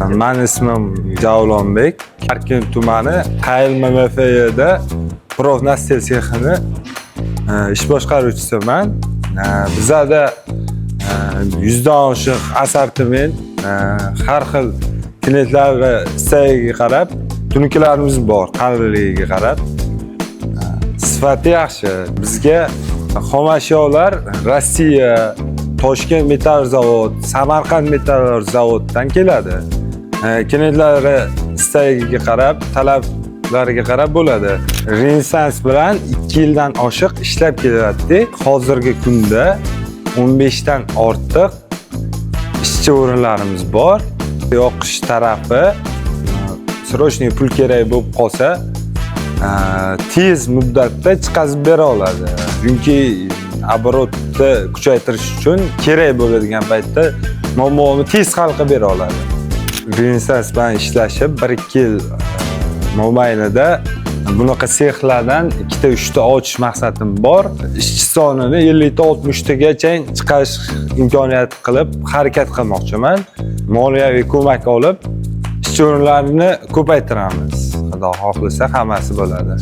Mani ismim Javlonbek. Parkent tumani Qayilma MFYda профнастил sexini ish boshqaruvchisiman. Bizada 100 dan oshiq assortiment, har xil klientlar istagiga qarab tunukalarimiz bor, qalinligiga qarab. Sifati yaxshi. Bizga xom ashyolar Rossiya, Toshkent metall zavod, Samarqand metall zavoddan keladi. Klientlari istagiga qarab, talablariga qarab bo'ladi. Renessans bilan 2 yildan oshiq ishlab kelyapti. Hozirgi kunda 15 dan ortiq ishchi o'rinlarimiz bor. Yoqish tarafi, срочный pul kerak bo'lib qolsa, tez muddatda chiqazib bera oladi. Chunki оборот ni kuchaytirish uchun kerak bo'ladigan paytda muammoni tez hal qilib bera oladi. Renessans bilan ishlashib 1-2 yil mobaynida bunaqa sexlardan ikkita, uchta ochish maqsadim bor. Ishchi sonini 50 ta, 60 tagacha chiqarish imkoniyati qilib harakat qilmoqchiman. Moliyaviy ko'mak olib, ishchi o'rinlarini ko'paytiramiz. Xudo xohlasa, hammasi bo'ladi.